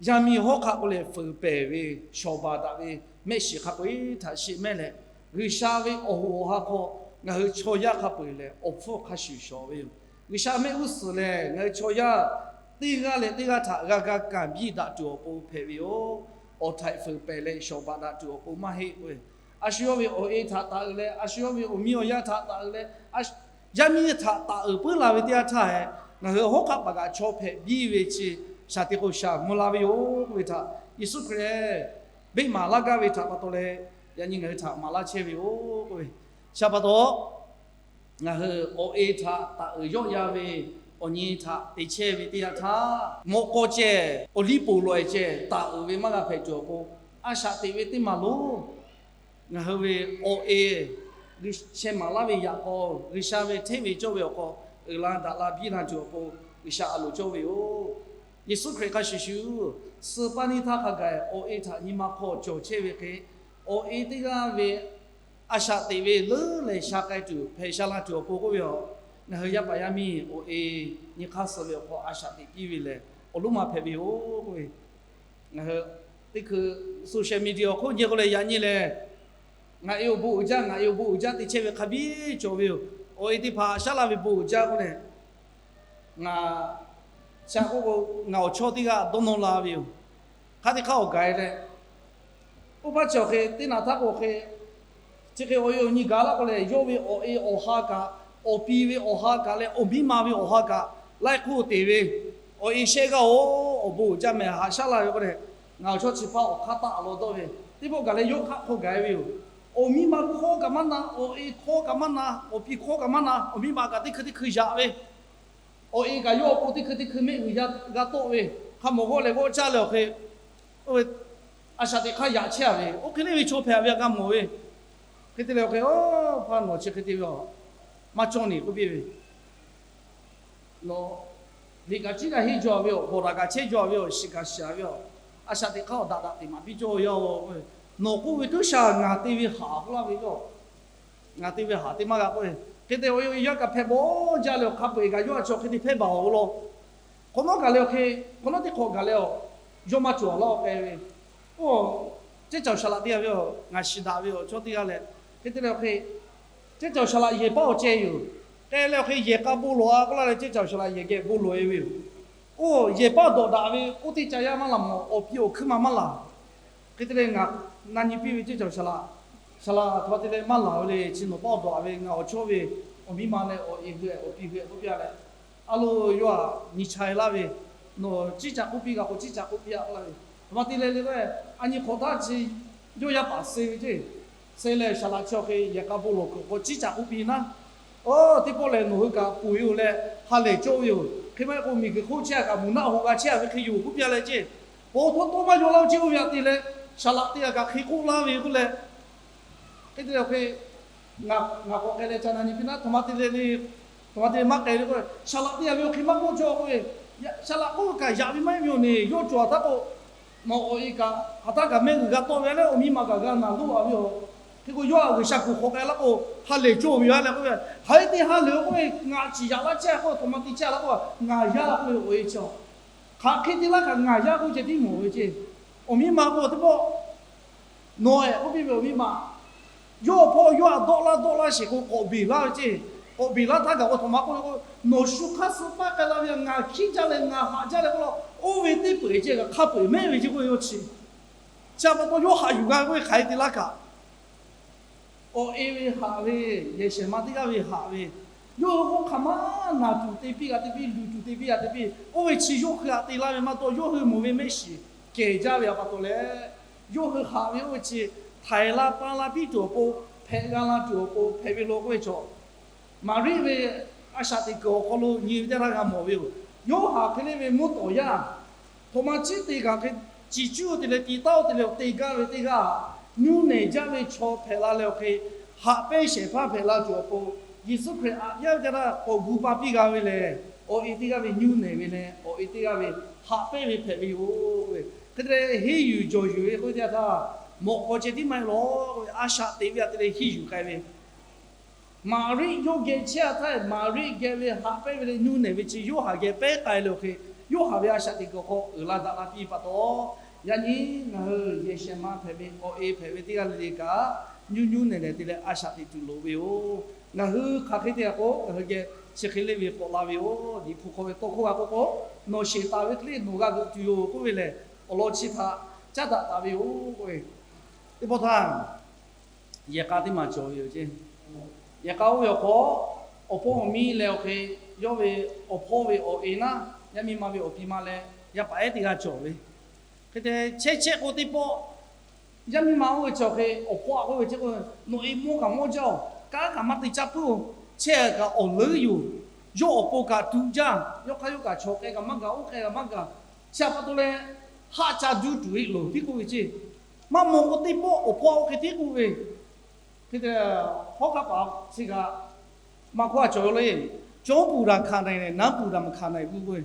yaˇ miˇ hawˉ hk'aˆ k'oˆ leh fuiˍ pehˬ ve, shawˍ baˬ daꞈ ve mehˆ shiˍ hk'a peu-eˬ htaꞈ shiˍ mehˉ leh, G'uiˬsha ve awˬ hoꞈ awˬ ha hk'aw ngaˬ hui chaw yaˇ hk'a peu-eˬ lehˬ awˬ hpfuhˇ hk'a shuˍ shawˍ ve yoˬ. G'uiˬsha mehˆ g'uˇ suhˍ lehˬ, ngaˬ hui chaw yaˇ teˇ g'aˇ leh teˇ g'aˇ htaꞈ g'a ga kanˍ biˇ daꞈ tuˬ awˬ pon hpehꞈ ve yoˬ. Awˬ htaiˍ fuiˍ pehˍ leh shawˍ baˬ daꞈ tuˬ awˬ pon maˇ heˆ k'o, a shu yawˇ ve awˬ e htaꞈ taˍ uiˍ leh, a shu yawˇ ve awˬ miˇ awˬ yaˇ htaꞈ taˍ uiˍ leh, yaˇ miˇ htaꞈ taˍ uiˍ puiˉ la ve teˇ yanˇ htaˇ hehꞈ, ngaˬ hui hawˉ hk'aˆ paˍ kaꞈ chaw hpehꞈ biˇ ve chi shaˍ tiꞈ k'o shaˍ mvuh la ve yoˬ k'oˆ ve htaꞈ Yeˍsuˆ Hkriꞈ lehˬ, beˆ maˍ laˇ gaˇ ve htaꞈ pa taw leh, yaꞈ nyi ngaˬ hui htaꞈ maˍ laˇ chehˇ ve yoˬ k'oˆ ve, chi pa taw ngaˬ hui awˬ e htaꞈ taˍ uiˍ yawˆ yan ve awˬ nyi htaꞈ te chehˇ ve teˇ yanˇ htaˇ, mawꞈ k'aw ceh awˬ liˇ poˬ lawꞈ e ceh taˍ uiˍ ve maˇ g'a hpehꞈ tuˬ awˬ pon, a shaꞈ teꞈ ve teˇ maˬ lonˉ ngaˬ hui ve awˬ e, sheh maˍ laˇ ve yaꞈ k'aw G'uiˬsha ve hteˇ ve cawˇ ve awˬ hk'aw uiˍ la daꞈ la biˇ la tuˬ awˬ pon G'uiˬsha a loˍ cawˇ ve yoˬ. Yeˍsuˆ Hkriꞈ hk'a shuˍ shuˍ, suh paˇ neˇ htaˇ hk'a gaˬ awˬ e htaꞈ nyi ma hk'aw cawˬ chehˇ ve hk'e, awˬ e teˇ g'aˇ ve a shaꞈ teꞈ ve leuˉ leh sha k'ai tuˬ hpehꞈ sha la tuˬ awˬ pon k'oˆ ve yoˬ. Ngaˬ hui yaˇ paˍ yaˇ miˇ awˬ e nyi hk'aˇ suh ve awˬ hk'aw a shaꞈ teꞈ piˇ ve lehˬ, awˬ lonˉ ma hpehꞈ ve yoˬ k'oˆ ve, ngaˬ hui teˇ hkui social media awˬ hk'oˆ nyi k'o leh yaꞈ nyi lehˬ, ngaˬ e awˬ bon uiˍ jaˇ, ngaˬ e awˬ bon uiˍ jaˇ te chehˇ ve hk'a biˇ cawˬ ve yoˬ. Awˬ e teˇ hpaˍ shaˉ laˇ ve bon uiˍ jaˇ k'oˆ leh, ngaˬ shaꞈ k'oˆ k'o, ngaˬ awˬ chawˇ teˇ g'aˇ dawˇ nawˇ la ve yoˬ. Hk'a te hk'a awˬ gaˬ e leh, oˇ hpaˇ chi awˬ hk'e teˇ naꞈ htaˇ k'o hk'e, chi hk'e awˬ e awˬ nyi gaˬ laˇ k'o lehˬ, yawˇ ve awˬ e awˬ ha kaꞈ, awˬ pi ve awˬ ha kaꞈ leh awˬ miˇ ma ve awˬ ha kaꞈ laiˉ hk'oˆ te ve, awˬ e shehˆ g'aˇ-oˬ, awˬ bon uiˍ jaˇ meh haꞈ shaˉ laˇ ve k'oˆ leh, ngaˬ awˬ chawˇ chi hpaˇ awˬ hk'aˇ taˆ a law dawˇ ve, teˇ pawˆ gaˬ leh yawˇ hk'aˆ hk'aw gaˬ e ve yoˬ. Awˬ miˇ ma hkawˇ kaꞈ maˇ na, awˬ e hkawˇ kaꞈ maˇ na, awˬ pi hkawˇ kaꞈ maˇ na, awˬ miˇ ma kaꞈ teˇ hkui teˇ hkui yaꞈ ve, awˬ e kaꞈ yawˇ awˬ pon teˇ hkui teˇ hkui mehˆ g'uiˬ g'a tawˆ ve, hk'a mawˬ g'awˇ leh g'awˇ caˇ leh awˬ hk'e, a shaꞈ teꞈ hk'aˇ yaꞈ chehˇ a ve, oˇ hk'e le ve chaw hpehꞈ ve a g'a mawˬ ve. Hk'e te leh awˬ hk'e, Oˇ hpaˇ nawˬ chi hk'e te ve a, maˇ cawˇ neˬ k'oˆ piˇ ve, nawˬ liꞈ kaꞈ ciˉ kaꞈ henˇ jaw ve a, bawˬ daꞈ kaꞈ chehˇ jaw ve a, shiˍ kaꞈ shiˍ ve a, a shaꞈ teꞈ hk'aˇ awˬ daꞈ daꞈ teꞈ maˍ piˇ cawˇ yaˇ-oˬ. Nawˬ k'oˆ ve tuˉ shaˍ ngaˬ te ve haꞈ k'oˆ laˇ ve yoˬ. Ngaˬ te ve haꞈ te maˇ g'a k'oˆ ve. Hk'e te awˬ e yaˇ kaꞈ hpehˇ bawˬ jaˇ leh awˬ hk'a peu-eˬ kaꞈ yawˇ a chaw hk'e te hpehˇ baˬ awˬ law. Hk'awꞈ nawˉ kaꞈ leh awˬ hk'e, hk'awꞈ nawˉ teˇ hk'awꞈ gaˬ leh a, yawˇ maˇ cawˬ laˇ k'ai ve. Oˇ, ceˇ caˬ awˬ shaˍ laꞈ teˇ g'aˇ ve a, ngaˬ shiˍ daꞈ ve awˬ chawˇ teˇ g'aˇ leh, hk'e te leh awˬ hk'e, ceˇ caˬ awˬ shaˍ laꞈ yehˬ paˇ awˬ ceh yoˬ. K'ai leh awˬ hk'e yehˬ k'a bon lawˬ a k'oˆ laˇ leh ceˇ caˬ awˬ shaˍ laꞈ yehˬ geh bon lawˬ e ve yoˬ. Oˇ, yehˬ paˇ dawꞈ daꞈ ve oˇ teˇ ca yaˇ maˇ laˬ mawˬ, awˬ pi awˬ hkuiˉ ma maˇ laˬ. Hk'e te leh ngaˬ na nyi piˇ ve ceˇ caˬ awˬ shaˍ laꞈ, shaˍ laꞈ htaꞈ ma te leh maˇ laˬ ve le, chi nawˬ paˇ awˬ dawꞈ a ve, ngaˬ awˬ chawˇ ve awˬ miˇ ma leh awˬ e hui awˬ pi hui k'oˆ piˇ a leh, a lo, yawˇ htaꞈ nyi cha e laˇ ve, nawˬ ciˉ ca k'oˆ piˇ g'a k'o ciˉ ca k'oˆ piˇ a k'oˆ laˇ ve. Htoꞈ ma te leh le k'o, a nyi hk'awꞈ htaˇ chi yawˇ yaˇ paˍ suh ve ceˇ, suh leh shaˍ laꞈ chi awˬ hk'e yehˬ k'a bon lawˬ kuiˬ k'o ciˉ ca k'oˆ piˇ naˉ. Oˇ, teˇ pawˆ lehˬ nawˬ hui kaꞈ ponˬ e-oˬ leh ha lehˬ cawˇ ve yoˬ. Hk'e maˇ heˆ k'o miˬguiˬ hk'oˆ chehˇ a kaꞈ mvuhˇ naˆ hoꞈ g'a chehˇ a ve hk'e yoˬ k'oˆ piˇ a leh ceˇ, pon htawˇ tawˇ maˇ yaw laˇ-oˬ ceˇ oˇ ve htaꞈ te leh, shaˍ laꞈ teˇ g'aˇ kaꞈ hk'e k'oˆ laˇ ve k'oˆ leh, hk'e te leh awˬ hk'e, ngaˬ k'awꞈ k'ai leh ca na nyi piˇ naˉ, htoꞈ ma te leh le, htoꞈ ma te leh maˇ k'ai le k'o, shaˍ laꞈ teˇ g'aˇ ve awˬ hk'e maˇ k'oˆ cawˇ k'oˆ ve, shaˍ laꞈ k'oˆ ve kaꞈ yaꞈ ve maˇ heˆ ve yoˬ neˬ, yawˇ cawˬ a htaˇ k'o, nawˬ awˬ e kaꞈ hk'aˬ htaˇ kaꞈ mehˆ g'uiˬ g'a tawˆ ve a leh awˬ miˇ ma kaꞈ g'a naˬ loˇ a ve yoˬ. Hk'e k'o yawˇ a G'uiˬsha kuˬ hk'awꞈ k'ai laˇ k'o, ha lehˬ cawˇ ve yoˬ a leh k'oˆ ve, hk'aˬ hk'e te ha lehˬ-oˬ k'oˆ ve, ngaˬ ciˍ yaꞈ laˇ chehˇ a k'oˆ ve, htoꞈ ma te chehˇ a laˇ k'oˆ ve, ngaˬ yaˇ k'oˆ ve awˬ e chi a, hk'aˬ hk'e te laˇ kaꞈ ngaˬ yaˇ k'oˆ ceh tiˉ mawˬ ve ceˇ. Awˬ miˇ ma k'o teˇ pawˆ nawˬ ehˍ k'oˆ piˇ ve awˬ miˇ ma, yawˇ awˬ hpawˇ yawˇ htaꞈ dawˆ laˇ dawˆ laˇ sheˍ k'o k'awꞈ beˬ laˇ ve ceˇ. K'awꞈ beˬ laˇ htaˇ gaˬ k'o htoꞈ ma k'oˆ le k'o, nawˬ shu hk'aˇ suh paˇ k'ai la ve a, ngaˬ hkiˉ jaˇ leh ngaˬ haꞈ jaˇ leh k'oˆ la, oˇ ve teˇ peu-eˬ ceˇ g'a hk'a peu-eˬ mehˆ ve ceˇ k'oˆ ve yawˇ chi. Chi pa taw yawˇ haꞈ yuˬ g'a ve k'oˆ ve hk'aˬ hk'e te laˇ kaꞈ, awˬ e ve haꞈ ve, yehˬ shehˍ ma teˇ g'aˇ ve haꞈ ve, yawˇ hui k'o hk'aˬ maˇ naˬ tuˬ te piˇ g'a te piˇ, luˬ tuˬ te piˇ g'a te piˇ, oˇ ve chi yawˇ hui htaꞈ te laˇ ve maˇ taw, yawˇ hui mawˬ ve mehˆ shiˍ kehˬ jaˇ ve a pa taw leh, yawˇ hui haꞈ ve oˇ ve chi htaiˍ la pa la piˇ tuˬ awˬ pon, hpehꞈ g'a la tuˬ awˬ pon hpehꞈ ve law k'oˆ ve chaw, Maˍriˆ ve a shaꞈ teꞈ kuiˬ awˬ hk'aw lo nyi ve teˇ g'aˇ g'a mawˬ ve yoˬ. Yawˇ haꞈ hk'e le ve mvuhˇ tawˍ yaˇ, htoꞈ ma ciˉ te kaꞈ hk'e, ciˍ cuˇ te leh ti taˉ-o te leh te gaˇ ve teˇ g'aˇ, nyuˇ nehˬ jaˇ ve chaw hpehꞈ la leh awˬ hk'e, haꞈ pehnˇ shehˍ hpaˇ hpehꞈ la tuˬ awˬ pon, Yeˍsuˆ Hkriꞈ aꞈ yaˇ ve teˇ g'aˇ k'awꞈ gu pa piˇ g'a ve lehˬ, awˬ e teˇ g'aˇ ve nyuˇ nehˬ ve leh awˬ e teˇ g'aˇ ve haꞈ pehnˇ ve hpehꞈ ve yoˬ. Hk'e te leh henˇ yuˬ jawˬ yuˬ ve k'oˆ ve teˇ yanˇ htaˇ, mawꞈ k'aw ceh tiˉ maˇ heˆ lawˬ, a shaꞈ teꞈ ve htaꞈ te leh henˇ yuˬ k'ai ve Maˍriˆ yawˇ geh chehˇ a htaˇ, Maˍriˆ geh ve haꞈ pehnˇ ve leh nyuˇ nehˬ ve chi yawˇ haꞈ geh pehnˇ k'ai leh awˬ hk'e, yawˇ haꞈ ve a shaꞈ teꞈ kuiˬ awˬ hk'aw uiˍ la daꞈ la piˇ pa taw, yaꞈ nyi ngaˬ hui yehˬ shehˍ ma hpehꞈ ve awˬ e hpehꞈ ve teˇ g'aˇ le le kaꞈ, nyuˇ nyuˇ nehˬ nehˬ te leh a shaꞈ teꞈ tuˬ loˍ ve yoˬ. Ngaˬ hui hk'aˬ hk'e te a k'o, ngaˬ hui geh chi hk'e le ve k'awꞈ la ve yoˬ. Liꞈ hpu hk'aw ve tawˇ hkawˇ g'a k'oˆ k'o, nawˬ sheˍ taˍ ve hk'e le nawˬ g'a g'euꞈ tuˬ yoˬ k'oˆ ve lehˬ, awˬ lawn chi htaꞈ caˉ daꞈ taˍ ve yoˬ k'oˆ ve. Teˇ pawˆ htaˇ, yehˬ k'a teˇ maˬ cawˬ ve yoˬ ceˇ. Yehˬ k'a oˇ ve awˬ hk'aw, awˬ hpawˇ awˬ miˇ leh awˬ hk'e yawˇ ve awˬ hpawˇ ve awˬ e naˉ, yaˇ miˇ ma ve awˬ pi ma leh yaˇ paˍ ehˉ teˇ g'aˇ cawˬ ve. Hk'e te chehˇ chehˇ k'o teˇ pawˆ, yaˇ miˇ ma oˇ ve chi awˬ hk'e awˬ hpawˇ a k'oˆ ve ceˇ k'o, nawˬ e mawˇ kaꞈ mawˇ jaˇ oˬ, kanˉ kaꞈ maˇ te caˇ puiˉ oˬ, chehˇ kaꞈ awˬ leuˉ yoˬ. Yawˇ awˬ pon kaꞈ tuꞈ jaˇ, yawˇ hk'aˇ yawˇ kaꞈ chaw k'ai kaꞈ maˇ gaˬ, oˇ k'ai kaꞈ maˇ gaˬ. Chi a pa taw leh, haˆ ca duˇ tuˬ e loˬ tiˉ k'oˆ ve ceˇ. Maˇ maw k'o teˇ pawˆ awˬ hpawˇ oˇ hk'e tiˉ k'oˆ ve. Hk'e te, hawˉ hk'aˆ paˍ chi kaꞈ maˇ hkawˇ a cawˬ le. Cawˉ puˍ daꞈ hkanˍ na e, naˉ puˍ daꞈ maꞈ hkanˍ na e k'oˆ ve.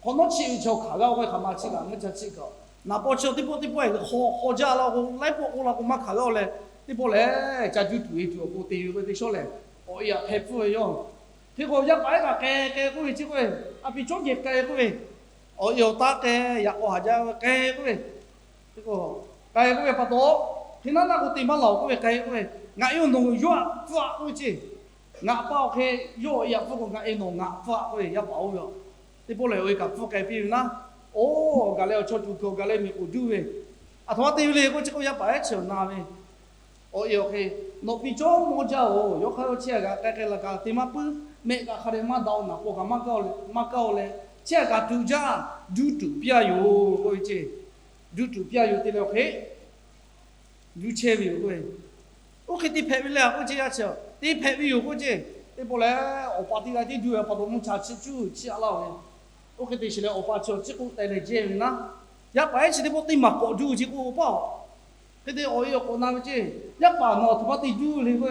Hk'awꞈ nawˉ chi ve chaw hkanˍ g'aˇ oˇ ve hk'aˬ ma chi kaꞈ ngaˇ ca chi kaꞈ, naˍ paw chi teˇ pawˆ teˇ pawˆ e hk'aw hk'aw jaˇ la k'o, laiˉ pawˆ k'oˆ la k'o maˇ hkanˍ g'aˇ oˇ leh, teˇ pawˆ lehˬ ca juˇ tuˬ e tuˬ awˬ pon te ve k'o teˇ shawˉ lehˬ, awˬ e aꞈ hpeh pfuhˇ ve yoˬ. Hk'e k'o yaˇ paˍ ehˉ kaꞈ k'ai k'ai k'oˆ ve ceˇ k'o, a pi cawˉ geh k'ai k'oˆ ve, awˬ e awˬ taˆ k'ai, yaꞈ k'aw haˍ jaˇ k'ai k'oˆ ve. Hk'e k'o, k'ai k'oˆ ve pa taw, hk'e naˉ naˆ k'o te maˇ laˬ oˬ k'oˆ ve, k'ai k'oˆ ve, ngaˬ e nawˬ yawˇ aꞈ pfuhˇ a k'oˆ ve ceˇ. Ngaˬ paˇ awˬ hk'e yawˇ awˬ e aꞈ pfuhˇ k'o, ngaˬ e nawˬ ngaꞈ pfuhˇ a k'oˆ ve, yaˇ paˍ oˇ ve a. Teˇ pawˆ lehˬ awˬ e kaꞈ pfuhˇ k'ai piˇ ve naˉ, oˇ gaˬ leh awˬ chaw tuˬ kuiˬ awˬ gaˬ leh miˬ k'oˍ duˇ ve, aˬ htoꞈ ma te ve le k'oˆ chi k'o, yaˇ paˍ ehˉ chi awˬ na ve awˬ e awˬ hk'e, nawˬ pi cawˉ mawˇ jaˇ oˬ, yawˇ hk'aˇ yawˇ chehˇ a kaꞈ k'ai k'ai la kaꞈ te maˇ puiˉ, mehˆ kaꞈ hk'a dehꞈ maˇ daꞈ oˬ, naˍ paw kaꞈ maˇ kaˇ oˬ leh, maˇ kaˇ oˬ leh, chehˇ a kaꞈ tuꞈ jaˇ, juˇ tuꞈ piˇ a yoˬ k'oˆ ve ceˇ. Juˇ tuꞈ piˇ a yoˬ te leh awˬ hk'e juˇ chehˇ ve yoˬ k'oˆ ve. Oˇ hk'e te hpehꞈ ve le a k'oˆ ceˇ, yaˇ chi te hpehꞈ ve yoˬ k'oˆ ceˇ. Teˇ pawˆ lehˬ awˬ pa teˇ g'aˇ tiˉ juˇ ve pa taw mvuhˇ cha chiˇ cuˇ chiˇ aꞈ laˇ ve. Oˇ hk'e te sheˍ leh awˬ pa chi awˬ ciˉ k'oˆ teh leh jehˇ ve naˉ, yaˇ paˍ ehˉ chi teˇ pawˆ teˇ maˬ k'awꞈ juˇ ve ceˇ k'oˆ, awˬ pa aˬ hk'e te awˬ e awˬ k'awꞈ na ve ceˇ. Yaˇ paˍ nawˬ aˬ htoꞈ ma te juˇ le k'o,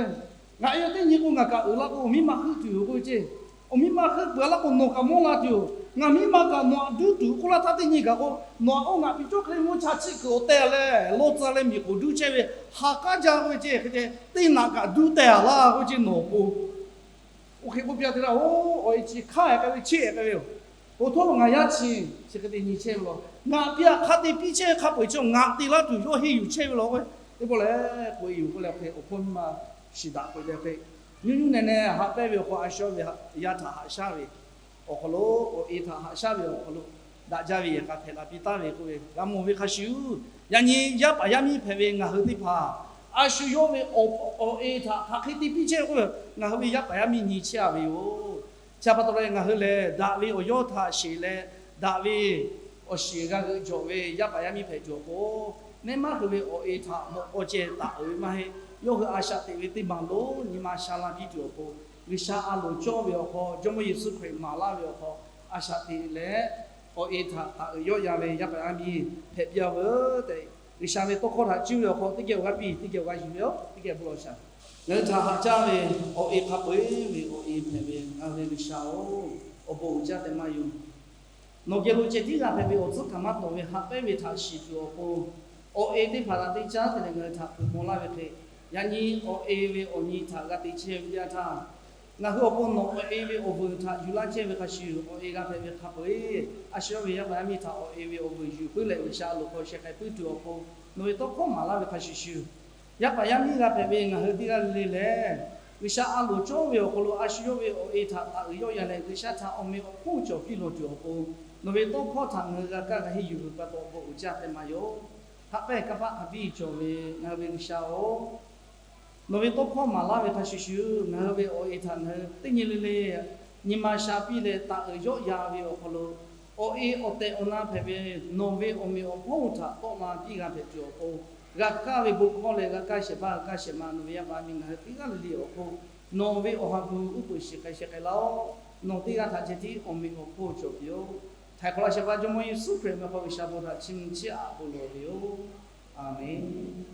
ngaˬ e teˇ nyi k'o ngaˬ kaꞈ uiˍ la k'o awˬ miˇ ma heuˆ tuˬ yoˬ k'oˆ ve ceˇ. Awˬ miˇ ma heuˆ peuˬ a laˇ k'o nawˬ kaꞈ mawˇ la tuˬ yoˬ. Ngaˬ miˇ ma kaꞈ nawˬ aꞈ duˇ tuˬ k'oˆ laˇ htaˇ teˇ nyi kaꞈ k'o, nawˬ aꞈ oˇ ngaˬ pi cawˉ hk'e le mvuhˇ cha chiˇ kuiˬ awˬ teh leh lawˇ tcuh leh miˬ k'oˍ duˇ chehˇ ve ha k'aˉ jaˇ k'oˆ ve ceˇ. Hk'e te teˇ naꞈ kaꞈ duˇ teh a laˇ k'oˆ ve ceˇ nawˬ awˬ pon. Oˇ hk'e k'oˆ piˇ a te laˇ, oˇ awˬ e chi hk'aˇ e k'ai ve chiˇ e k'ai ve yoˬ. K'o htawˇ ngaˬ yaˇ chi chi hk'e te nyi chehˇ ve law, ngaˬ pi aꞈ hk'a te piˇ chehˇ ve hk'a peu-eˬ chi ngaˬ te laˇ tuˬ yawˇ henˇ yuˬ chehˇ ve law k'o, teˇ pawˆ lehˬ k'oꞈ e yoˬ k'oˆ leh hk'e awˬ hpawˇ miˇ ma shiˍ daꞈ k'oꞈ e leh hk'e, nyi nyi neh neh haꞈ pehnˇ ve awˬ hk'aw a shu ve yaˇ htaꞈ haꞈ shaˉ ve awˬ hk'aw lo, awˬ e htaꞈ haꞈ shaˉ ve awˬ hk'aw lo, daꞈ jaˇ ve yehˬ k'a hpehꞈ la piˇ taˍ ve k'oˆ ve g'a mawˬ ve hk'a shuˍ, yaꞈ nyi yaˇ paˍ yaˇ miˇ hpehꞈ ve ngaˬ hui teˇ hpaˍ a shu yawˇ ve awˬ e htaꞈ hk'aˬ hk'e te piˇ chehˇ k'oˆ ve, ngaˬ hui ve yaˇ paˍ yaˇ miˇ nyi chehˇ a ve yoˬ. Chi pa taw leh ngaˬ hui lehˬ daꞈ ve awˬ yawˇ htaꞈ sheˍ leh, daꞈ ve awˬ shiˍ g'a g'euꞈ jawˬ ve yaˇ paˍ yaˇ miˇ hpehꞈ tuˬ awˬ pon, neˇ maˇ hui ve awˬ e htaꞈ mawꞈ k'aw ceh taˍ uiˍ ve maˇ heˆ. Yawˇ hui a shaꞈ teꞈ ve teˇ maˬ lonˉ nyi ma sha la piˇ tuˬ awˬ pon, G'uiˬsha a loˍ cawˇ ve awˬ hk'aw, Jawˇmawˇ Yeˍsuˆ Hkriꞈ maˍ laˇ ve awˬ hk'aw, a shaꞈ teꞈ leh awˬ e htaꞈ taˍ uiˍ yawˆ yan ve yaˇ paˍ yaˇ miˇ hpehꞈ piˇ a veuˬ tehꞈ, G'uiˬsha ve tawˇ hkawˇ htaꞈ cuˇ ve awˬ hk'aw teˇ geh awˬ g'aˇ piˇ, teˇ geh awˬ g'aˇ yuˬ ve yoˬ. Teˇ geh bon lawˬ shaˍ. Ngaˬ hui htaꞈ haꞈ jaˇ ve awˬ e hk'a peu-eˬ ve awˬ e hpehꞈ ve ngaˬ hui ve G'uiˬsha-oˬ, awˬ bon uiˍ jaˇ tehꞈ maˇ yoˬ. Nawˬ geh lo ceh tiˉ g'a hpehꞈ ve awˬ tcuhˉ kaꞈ maˇ tawˍ ve haꞈ pehnˇ ve htaꞈ shiˍ tuˬ awˬ pon, awˬ e teˇ hpaˍ htaꞈ teˇ caˉ te leh ngaˬ hui htaꞈ hpeuꞈ maw laˇ ve hk'e, yaꞈ nyi awˬ e ve awˬ nyi htaꞈ g'a te chehˇ ve teˇ yanˇ htaˇ, ngaˬ hui awˬ pon nawˬ awˬ e ve awˬ vuiˬ htaꞈ yuˬ laˇ chehˇ ve hk'a shuˍ, awˬ e g'a hpehꞈ ve hk'a peu-eˬ a shu yawˇ ve yaˇ paˍ yaˇ miˇ htaꞈ awˬ e ve awˬ vuiˬ yuˬ puiˉ leh G'uiˬsha a loˍ hk'aw sheh k'ai puiˉ tuˬ awˬ pon, nawˬ ve tawˇ hkawˇ maˍ laˇ ve hk'a shuˍ shuˍ, yaˇ paˍ yaˇ miˇ g'a hpehꞈ ve ngaˬ hui teˇ g'aˇ le le lehˬ, G'uiˬsha a loˍ cawˇ ve awˬ hk'aw lo a shu yawˇ ve awˬ e htaꞈ taˍ uiˍ yawˆ yan leh G'uiˬsha htaꞈ awˬ meꞈ awˬ hponˇ cawˬ piˇ lawˬ tuˬ awˬ pon, nawˬ ve tawˇ hkawˇ htaꞈ ngaˬ hui g'a kaˇ g'a henˇ yuˬ ve pa taw awˬ bon uiˍ jaˇ tehꞈ maˇ yoˬ. Haꞈ pehnˇ kanˇ paˆ hk'a biˇ cawˬ ve ngaˬ hui ve G'uiˬsha-oˬ, nawˬ ve tawˇ hkawˇ maˍ laˇ ve hk'a shuˍ shuˍ, ngaˬ hui ve awˬ e htaꞈ ngaˬ hui teˇ nyi le le nyi ma sha piˇ leh taˍ uiˍ yawˆ yan ve awˬ hk'aw lo, awˬ e awˬ tehˬ awˬ na hpehꞈ ve nawˬ ve awˬ meꞈ awˬ hponˇ htaꞈ tawˆ la piˇ g'a hpehꞈ tuˬ awˬ pon, g'a kaˇ ve bon hkawˇ leh g'a kaˇ shehˍ hpaˇ g'a kaˇ shehˍ ma nawˬ ve yaˇ paˍ yaˇ miˇ ngaˬ hui teˇ g'aˇ le le awˬ hk'oˆ, nawˬ ve awˬ ha hpu uˉ peunˍ shiˍ k'ai sheh k'ai laˇ-oˆ. Nawˬ teˇ g'aˇ htaꞈ ceh tiˉ awˬ meꞈ awˬ hponˇ cawˬ piˇ-oˆ. Htaiˍ hk'awꞈ laˇ shehˍ hpaˇ Jawˇmawˇ Yeˍsuˆ Hkriꞈ meh hk'aw G'uiˬsha bon htaꞈ chiˇ mvuh chiˇ aꞈ bon lawˬ ve yoˬ. Aˍmenˍ.